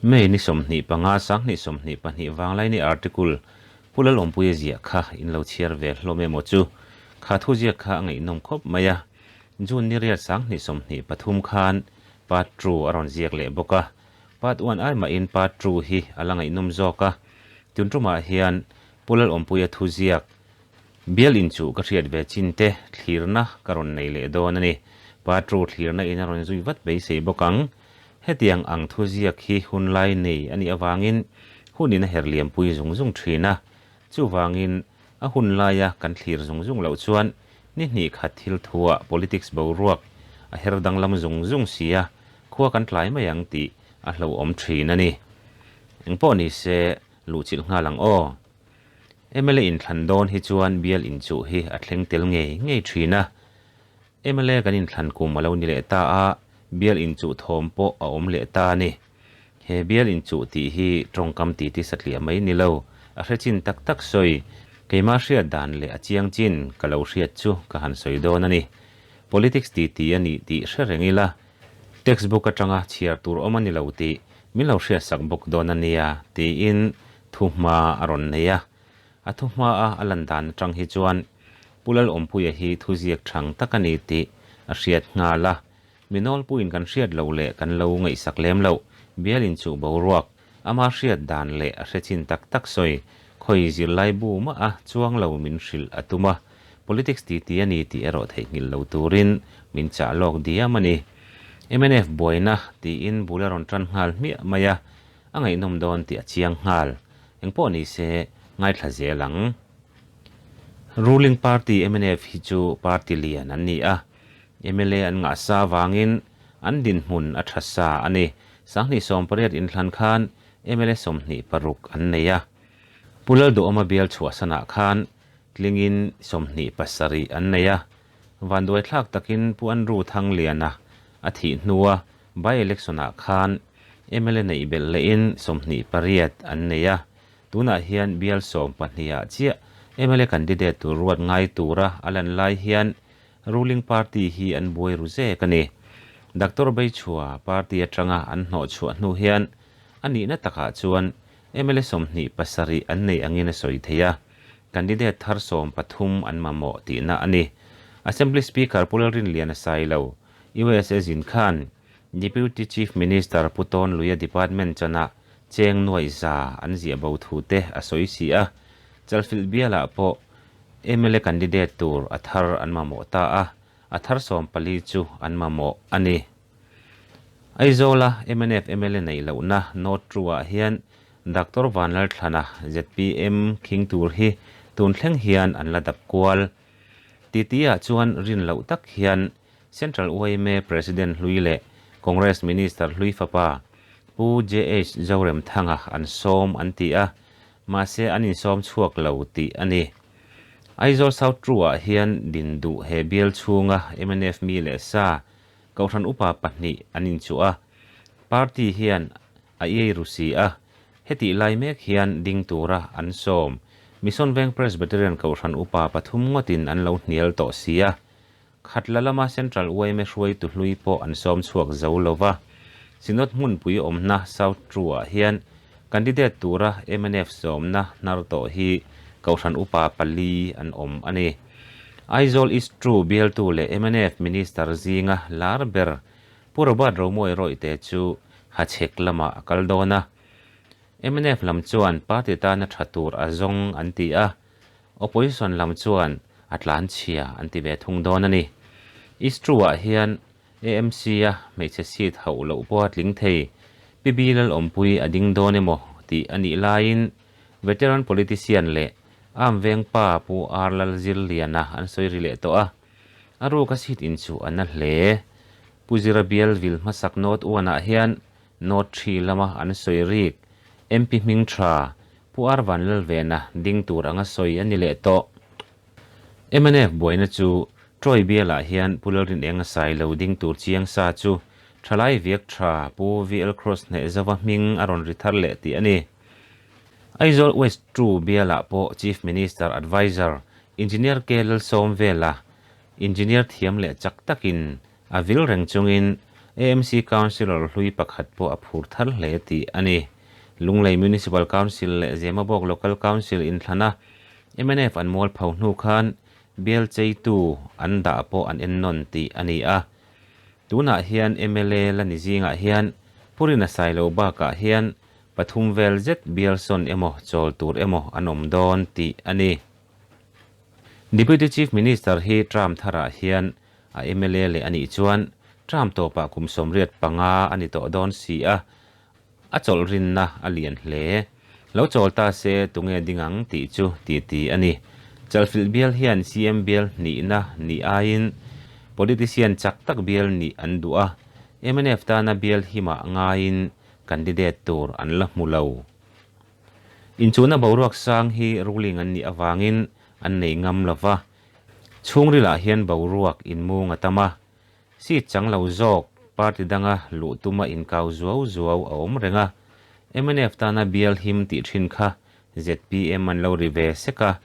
May ni 25 2022 Vanglaini article Pu Lalawmpuia ziah kha in lo chhiar ve hlawm emaw chu? Kha thu ziak kha a ngaihnawm khawp mai a. June ni riat 2023 khan Part two a rawn ziak leh bawk a. Part one ai mahin Part two hi a la ngaihnawm zawk a. Tun tumah hian Pu Lalawmpuia thu ziak Bial inchuh ka hriat ve chin te thlirna ka rawn nei leh dawn a ni. Part two thlirna in a rawn zui vat beisei bawk ang. Hetiang ang thu ziak hi hunlai nei a nih avangin hunin a her liampui zung zung thin a. Chuvangin a hun laia kan thlir zung zung loh chuan ni hnih khat thil thuah politics boruak a her danglam zung zung si a, khua kan tlai mai ang tih a hlauhawm thin a ni. Engpawh ni se luhchilh nghal ang aw. Mla inthlan dawn hi chuan bial inchuh hi a thleng tel ngei ngei thin a. Mla kan inthlan kum a lo ni leh ta a, bial inchuh thawm pawh a awm leh ta a ni. He bial inchuh tih hi tawngkam titi satliah mai ni lo, a hre chin tak tak sawi, keimah hriat dan leh a chiang chin ka lo hriat chu ka han sawi dawn a ni. Politics titi a nih tih hre reng ila, textbook atanga chhiar tur awm a ni lo tih min lo hriatsak bawk dawn a nia tiin thuhma a rawn nei a. A thuhma a a lan dan atang hi chuan Pu Lalawmpuia hi thuziak thang tak a ni tih a hriat nghal a. Mi nawlpuiin kan hriat loh leh kan lo ngaihsak lem loh, bial inchuh boruak, ama hriat dan leh a hre chin tak tak sawi, khawi zirlai bu mah a chuang lo min hrilh a tum a, politics titi a ni tih erawh theihnghilh lo turin min chah lawk diam a ni. Mnf buaina tiin bul a rawn tan nghal hmiah mai a, a ngaihnawm dawn tih a chiang nghal. Engpawh ni se, ngaithla zel ang. Ruling party mnf hi chu party lian an ni a, Mla an ngah sa avangin an dinhmun a tha sa a ni. 2018 inthlan khan mla 26 an nei a. Pu Lalduhawma bial chhuahsanah khan tlingin 27 an nei a. Vanduaithlak takin Pu Andrew Thangliana a thih hnua by-election-ah khan mla neih belh lehin 28 an nei a. Tunah hian bial 12 ah chiah mla candidate tur ruat ngai tura a lan lai hian Ruling party hi an buai ru zek a ni. Doctor Beichhua party atanga an hnawh chhuah hnu hian a nihna takah chuan mla 27 an nei angin a sawi thei a, candidate thar 13 an mamawh tihna a ni. Assembly Speaker Pu Lalrinliana Sailo, USA zin khan Deputy Chief Minister Pu Tawn Luia department chanah cheng nuaih za an ziah bo thu te a sawi si a, Chalfilh bialah pawh Mla candidate tur a thar an mamawh ta a, a thar 14 chu an mamawh a ni. Aizawla mnf mla neih lohna North True-ah hian Doctor Vanlalthlana zpm khing tur hi tun thleng hian an la dap kual. Titi-ah chuan rin loh tak hian Central yma President hlui leh Congress Minister hlui fapa Pu JH Zoremthanga an sawm an ti a, Mahse an insawm chhuak lo tih a ni. Aizawl South True-ah hian din duh he bial chhunga mnf mi leh sa Kohhran upa pahnih an inchuh a, party hian a iai ru si a, hetih lai mek hian ding tura an sawm. Mission Veng Presbyterian Kohhran upa pathum ngawtin an lo hnial tawh si a, Khatla lama Central yma hruaitu hlui pawh an sawm chhuak zo lo va, Synod hmunpui awmna South True-ah hian candidate tura mnf sawmna hnar tawh hi Kohhran upa pali an awm a ni. Aizawl East True bialtu leh mnf Minister zinga lar ber Pu Robert Romawi Rawihte chu Hachhek lamah a kal dawn a. Mnf lam chuan party tana tha tur a zawng an ti a, Opposition lam chuan a tlan chhia an ti ve thung dawn a ni. East True-ah hian AMC-a hmeichhe seat hauh loh pawha tling thei Pi Bi Lalawmpui a ding dawn emaw tih a nih laiin veteran politician leh Am veng pa Pu R Lalzirliana an sawi ri leh tawh a. A ruka seat inchuh a na hle. Pu Zira bial vil hmasak North One-ah hian North Tree lama an sawi rik MP hming tha Pu R Vanlalvena ding tur anga sawi a ni leh tawh. Mnf buaina chu Troy bialah hian Pu Lalrinenga sai lo ding tur chiang sa chu thalai viak tha Pu VL Cross Hnehzova hming a rawn ri thar leh tih a ni. Aizawl West True bialah pawh Chief Minister Adviser Engineer K Lalsawmvela engineer thiam leh chak takin A vil reng chungin AMC Councillor hlui pakhat pawh a phur thar hle tih a ni. Lunglei Municipal Council leh Zemabawk Local Council inthlana mnf an mualpho hnu khan bial cheitu an dah pawh an ennawn tih a ni a. Tunah hian mla la ni zingah hian Pu Rina Sailo bakah hian pathum vel zet bial sawn emaw chawl tur emaw an awm dawn tih a ni. Deputy Chief Minister hi term tharah hian a mla leh a nih chuan term tawpah kum 85 a ni tawh dawn si a, a chawlh rinna a lian hle. Lo chawl ta se tunge ding ang tih chu titi a ni. Chalfilh bial hian CM bial hnihna nih aiin politician chak tak bial nih an duh a, mnf tana bial himah ngaiin candidate tur an la hmu lo. Inchuna boruak sang hi ruling an nih avangin an nei ngam lo va, chhungrilah hian boruak inmung a tam a, seat chang lo zawk party danga luh tuma inkau zuau zuau a awm reng a, mnf tana bial him tih thin kha zpm an lo ri ve sek a,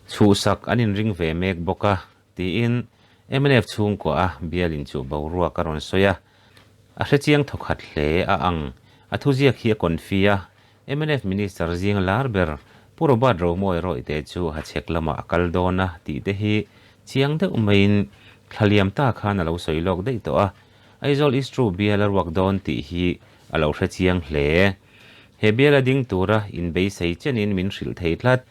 chhuhsak an inring ve mek bawk a, tiin mnf chhungkua a bial inchuh boruak a rawn sawi a, a hrechiang thawkhat hle a ang, a thuziak hi a confi a, Mnf Minister zing lar ber Pu Robert Romawi Rawihte chu hachhek lamah a kal dawn a tih te hi chiang deuh maiin thla liam ta khan a lo sawi lawk daih tawh a, Aizawl East Ru bial a ruak dawn tih hi a lo hre chiang hle. He bial a ding tura inbeisei chenin min hrilh thei tlat.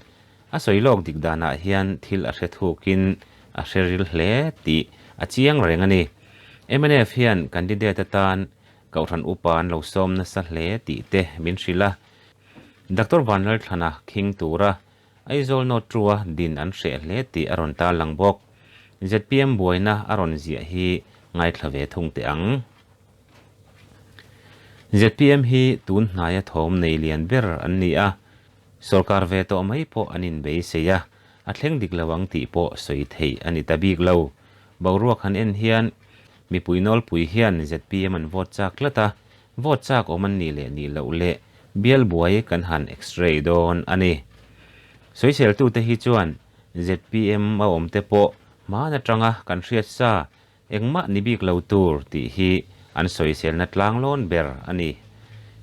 A sawi lawk dik danah hian thil a hre thukin a hre ril hle tih a chiang reng a ni. Mnf hian candidate atan Kohhran upa an lo sawm nasa hle tih te min hrilh a, Doctor Vanlalthlana khing tura Aizawl North Trua din an hreh hle tih a rawn tarlang bawk. Zpm buaina a rawn ziah hi ngaithla ve thung teh ang. Zpm hi tun hnaia thawm nei lian ber an ni a, sawrkar ve tawh mai pawh an inbeisei a, a thleng dik lo ang tih pawh sawi theih a ni ta bik lo. Boruak han en hian Mipui nawlpui hian zpm an vote chak tlat a, vote chak awm an nih leh nih loh leh bial buai kan han x-ray dawn a ni. Sawiseltute hi chuan zpm a awm te pawh hman atanga kan hriat sa engmah ni bik lo tur tih hi an sawiselna tlanglawn ber a ni.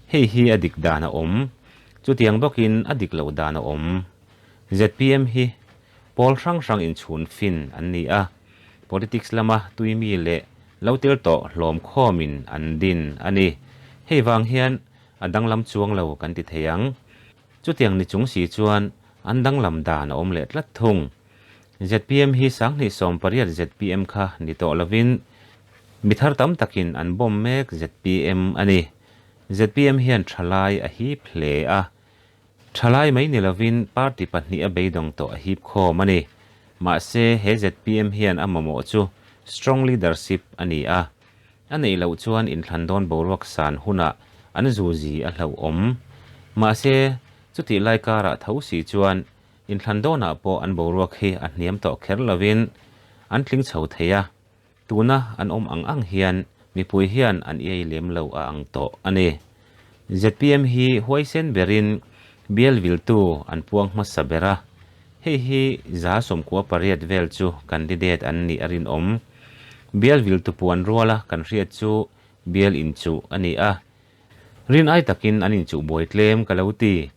Hei hi a dik dan a awm. Chutiang bawkin a dik loh dan a awm. Zpm hi pawl hrang hrang inchhun fin an ni a. Politics lama tuimi leh lo tel tawh hlawm khawmin an din a ni. Hei vang hian a danglam chuang lo kan ti thei ang. Chutiang ni chung si chuan an danglam dan a awm leh tlat thung. Zpm hi 2018 zpm kha ni tawh lovin mi thar tam takin an bawm mek zpm a ni. Zpm hian thalai a hip hle a. Thalai mai ni lovin party pahnih a beidawng tawh a hip khawm a ni. Mahse, he zpm hian a mamawh chu strong leadership a ni a. A neih loh chuan inthlan dawn boruak san hunah an zuzi a hlauhawm. Mahse, chutih lai karah tho si chuan inthlan dawnah pawh an boruak hi a hniam tawh kher lovin an tling chho thei a. Tuna an awm ang ang hian mipui hian an iai lem lo a ang tawh a ni. Zpm hi huaisen berin bial viltu an puang hmasa ber a, hei hi 98 vel chu candidate an nih a rinawm. Bial viltu puan ruala kan hriat chu bial inchuh a ni a. Rin ai takin an inchuh buai tlem ka lo ti.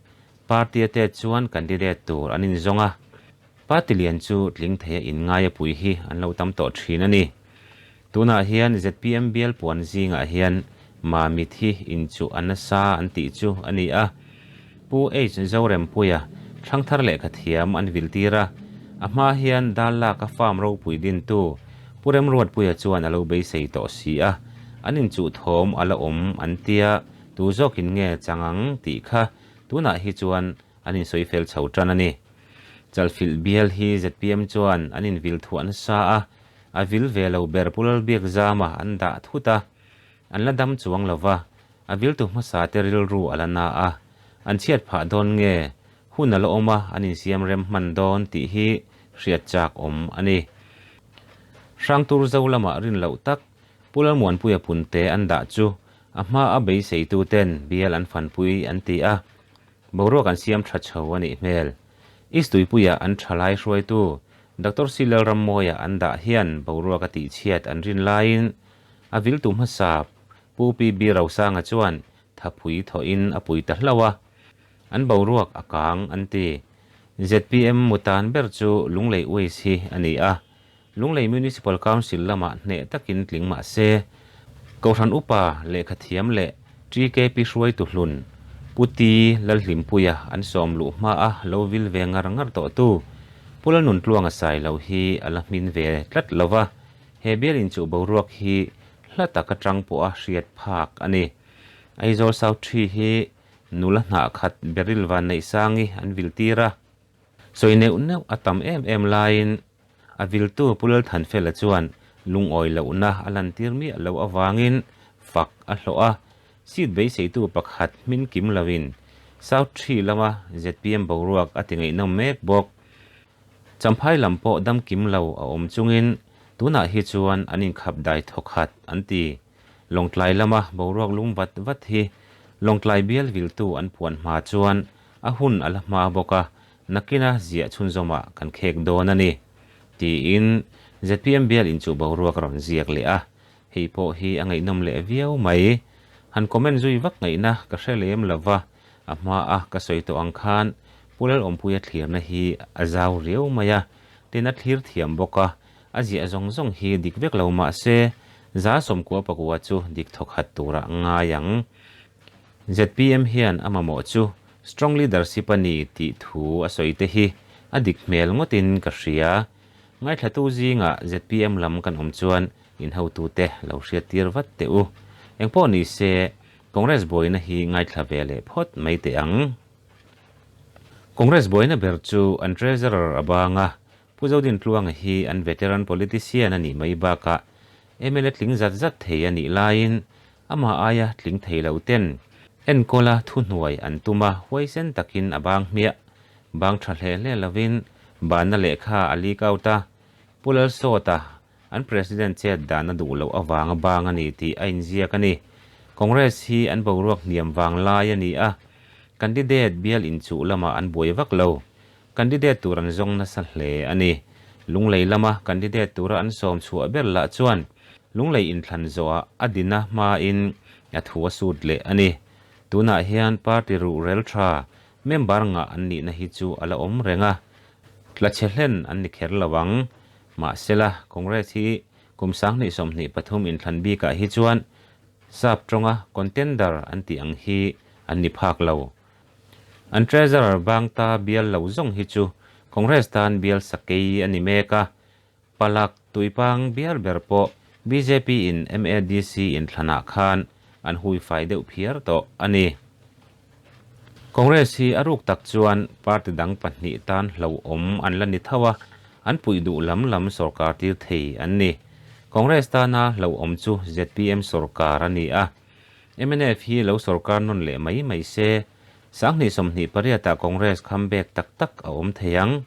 Party a tet chuan candidate tur an inzawng a. Party lian chu tling theia inngai a pui hi an lo tam tawh thin a ni. Tunah hian zpm bial puan zingah hian Mamit hi inchuh a nasa an tih chu a ni a. Pu H Zorempuia Thangthar lehkha thiam an vil tir a, a hma hian dal laka farm ropui dintu Pu Remruatpuia chuan a lo beisei tawh si a, an inchuh thawm a la awm an tia tu zawkin nge chang ang tih kha tunah hi chuan an insawi fel chho tan a ni. Chalfilh bial hi zpm chuan an invil thuah nasa a, a vil ve lo ber Pu Lalbiakzama an dah thut a, an la dam chuang lo va, a viltu hmasa te rilru a la na a, an chhiat phah dawn nge, hun a la awm a an insiam rem hman dawn tih hi hriat chak awm a ni. Hrangtur zo lamah rin loh tak Pu Lalmuanpuia punte an dah chu a hma a beiseitu ten bial an fanpui an ti a, Boruak an siam tha chho a nih hmel. East Tuipuia an thalai hruaitu Doctor C Lalrammawia an dah hian boruak a tihchhiat an rin laiin a viltu hmasa Pu PB Rosanga chuan thapui thawhin a pui ta hlauh a, an boruak a kang an ti. Zpm mutan ber chu Lunglei Waste hi a ni a, Lunglei Municipal Council lamah hneh takin tling mah se, Kohhran Upa lehkhathiam leh TKP hruaitu hlun Pu T Lalhlimpuia an sawm luh hmaa lo vil ve ngar ngar tawhtu Pu Lalnuntluanga Sailo hi a la hmin ve tlat lo va, he bial inchuh boruak hi hla tak atang pawha hriat phak a ni. Aizawl South Tree hi nula hnah khat Beryl Vanneihsangi an vil tir a. Sawi neuh neuh a tam em em laiin a viltu Pu Lalthanfela chuan lungawi lohna a lantir miah loh avangin fak a hlawh a, seat beiseitu pakhat hmin kim loin South Tree lama zpm boruak a ti ngaihnawm mek bawk. Champhai lam pawh dam kim lo a awm chungin tunah hi chuan an inkhap dai thawkhat an ti. Lawngtlai lama boruak lum vat vat hi Lawngtlai bial viltu an puan hma chuan a hun a la hma bawk a, nakina ziah chhunzawmah kan khek dawn a ni, tiin zpm bial inchuh boruak a rawn ziak leh a, hei pawh hi a ngaihnawm leh viau mai. Han comment zui vak ngaihna ka hre lem lo va, a hmaa ka sawi tawh ang khan Pu Lalawmpuia thlirna hi a zau riau mai a, tin a thlir thiam bawk a, A ziah zawng zawng hi dik vek lo mah se, 190 pakua chu dik thawkhat turah ngai ang. Zpm hian a mamawh chu strong leadership a ni tih thu a sawi te hi a dik hmel ngawtin ka hria. Ngaithlatu zingah zpm lam kan awm chuan in hotute lo hriattir vat teh u. Engpawh ni se, Congress buaina hi ngaithla ve leh phawt mai teh ang. Congress buaina ber chu an treasurer a bang a, Pu Zodintluanga hi an veteran politician a nih mai bakah mla tling zat zat thei a nih laiin amah aia tling thei lo ten enkawla thuhnuai an tum a, huaisen takin a bang hmiah. Bang tha hle hle lovin banna lehkha a leak out a, Pu Lalsawta an President chet dan a duh loh avanga bang a ni tih a inziak a ni. Congress hi an boruak hniam vang lai a ni a, candidate bial inchuh lamah an buai vak lo. Candidate tur an zawng nasa hle a ni. Lunglei lama candidate tura an sawm chhuah ber lah chuan Lunglei inthlan zawhah a dina hmain a thu a sut leh a ni. Tunah hian party ruhrel tha member ngah an nihna hi chu a la awm reng a, tla chhe hlen an ni kher lo ang. Mahsela, Congress hi kum 2023 inthlan bikah hi chuan sap tawnga contender an tih ang hi an ni phak lo. An Treasurer bang ta bial lo zawng hi chu Congress tan bial sakei a ni mek a, Palak Tuipang bial ber pawh bjp in MADC inthlanah khan an hui fai deuh phiar tawh a ni. Congress hi a ruk tak chuan party dang pahnih tan hlauhawm an la ni tho a, an puih duh lam lam sawrkar tir thei an ni. Congress tana hlauhawm chu zpm sawrkar a ni a, Mnf hi lo sawrkar nawn leh mai mai se, 2028 ah Congress comeback tak tak a awm thei ang.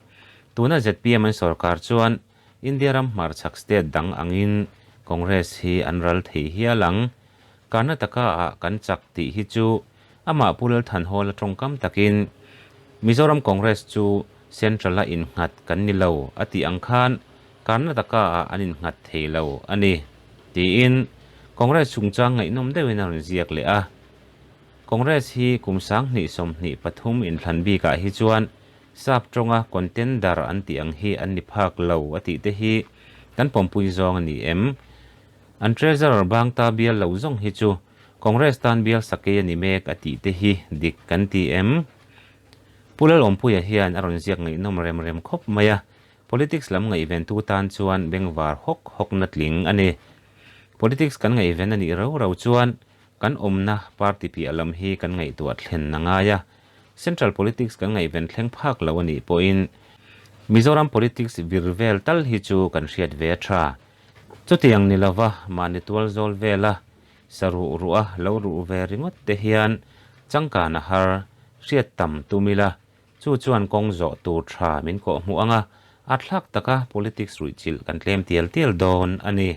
Tuna zpm an sawrkar chuan India ram hmarchhak state dang angin Congress hi an ral thei hial ang. Karnataka ah kan chak tih hi chu amah Pu Lalthanhawla tawngkam takin Mizoram Congress chu Central a innghat kan ni lo a tih ang khan Karnataka ah an innghat thei lo a ni, tiin Congress chungchang ngaihnawm deuhin a rawn ziak leh a. Congress hi kum 2023 inthlan bikah hi chuan sap tawnga contender an tih ang hi an ni phak lo a tih te hi kan pawmpui zawng a ni em? An treasurer bang ta bial lo zawng hi chu Congress tan bial sakei a ni mek a tih te hi dik kan ti em? Pu Lalawmpuia hian a rawn ziak ngaihnawm rem rem khawp mai a, Politics lam ngaihventu tan chuan bengvar hawk hawkna tling a ni. Politics kan ngaihven a nih rau rau chuan kan awmna party piah lam hi kan ngaihtuah thlen a ngai a. Central politics kan ngaihven thleng phak lo a nih pawhin Mizoram politics vir vel tal hi chu kan hriat ve a tha. Chutiang ni lova mahni tual zawl vela sa ruh ruh a lo ruh ve ringawt te hian changkan a har hriat tam tum ila Chu chuan kawng zawh tur tha min kawh hmuh ang a, a thlak taka politics ruihchilh kan tlem tial tial dawn a ni.